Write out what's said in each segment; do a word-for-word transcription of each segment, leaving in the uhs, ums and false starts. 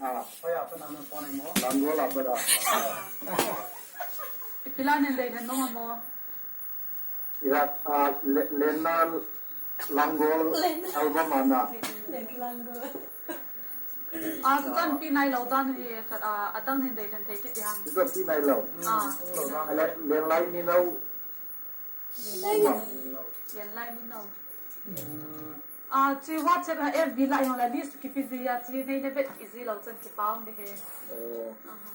Ah. Langol a pat a. Ipi la nei dei lhen nom ham? Irat, ah, le-, Lenna Langol album a na. Ah, tutan pi nailou dan hi, ah, adang nei dei lhen thei kit ding ham? Tutan pi nailou. Ah. Le-, Lenlai Ninau. Lenlai Ninau. Ah, chi WhatsApp ha F B la jong la list kipe ji a, chi nei na vet iji lou chun kipa um ding ahi. Oh. Aha.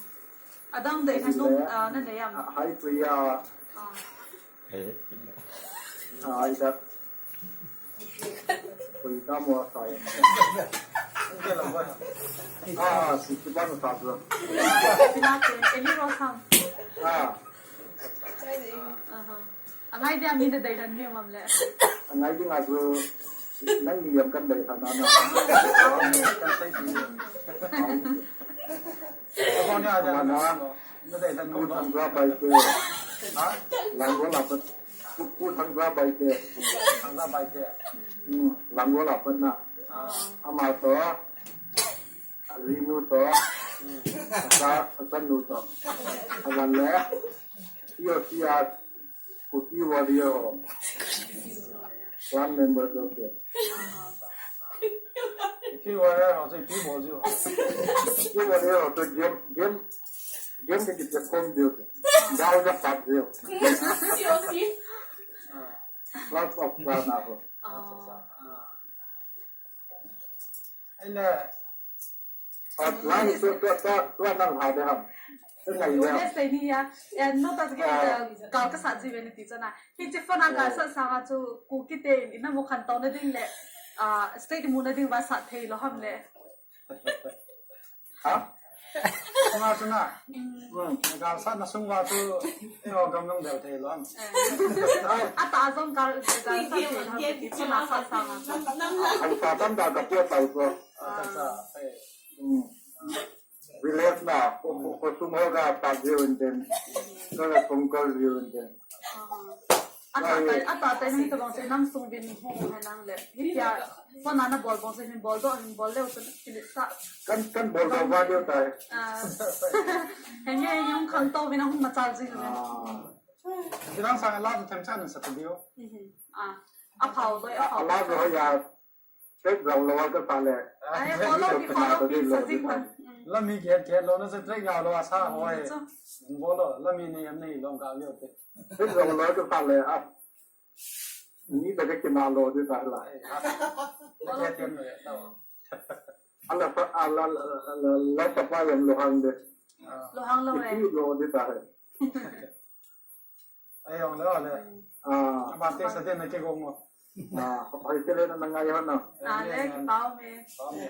Adang dei lhen nom, ah, na nei am? Ah, Hai Priya. Ah. Ah, Hai Priya. Koi ka mo sa ya. Ah, si, si ba no sa tu. Pina ke, Eli Rose ham? Ah. Aha. Angai dia mi na dei lhen mi um le. Angai ding a chu nangni jong kan dei lhen na na. Kan sei ti. Abo ni a dia na. Na dei lhen mi um. Pu Thangjabai te. Ha? Langol a pat. Pu, Pu Thangjabai te. Thangjabai te. Hmm, Langol a pat na. Ah. Ama to. Alinu to. Hmm. Asa, asanu to. Aban le. Iyo siya. Kuki Warrior ho. Clan member ho te. Kuki Warrior ho chu ipi bol diu? Kuki Warrior ho chu game, game, game ki kipe khom diu. Gal ka sat diu. Clash of Clans ho. Ah. Aile, Ah, lang tu, tu, tu, tu nang ha de ham. Tu ngai ya. Yes, sei ni ya. Ya, no ta ke, ah, gal ka sat ji ve ni ti chana. Hiche phone a gal sat sanga chu Kuki te in na mu khantou na ding le, ah, state mu na ding va sat thei lou ham le. Ha? Sanga chu na. Hmm. Gal sat na sung va chu, eh, gam nong del thei lou ham. Eh. Ata jong gal, gal sat thei lou ham. Phone a sat sanga chu. Gal sat tam da ka po tau ko. Acha, acha, eh. Hmm. Village na, ko, ko, ko sum ho ga ta jiu in den. Ko ga sum ko jiu in den. Ata, ata, ata, ata, ni to bang se nam sung bin ho ho nang le. Hitia, ko na na bol bang se hin bol do, hin bol le, usun kilit sa. Kan, kan bol do ba diu tai. Ah. Henge, henge, hung khang to, bin hung machal jiu. Ah. Bilang sa la tu them chan sa tu diu. Mhm. Ah. Aphao do, aphao. Ala do ya. Trek jao lou a ka sa le. Ai, bol lou, ki bol lou, ki sa jing man. Lami ki het, ki het lou na se trek jao lou a sa hoi. Bol lou, lami ni am ni long ka lio te. Trek jao lou a ka sa le a. Ni ta ke kina lou de ta la. Ai, ha. Na ke tem le ta. Ala sa, ala, ala, ala sa pa yang lou hang de. Lou hang lou e. Ki lou de ta hai. Ai, ong le, ong le. Ah. Abang te sa din na ke gong mo. Ah, hoi ke le na ngai ho na. Ah, le, kipah e. Kipah e.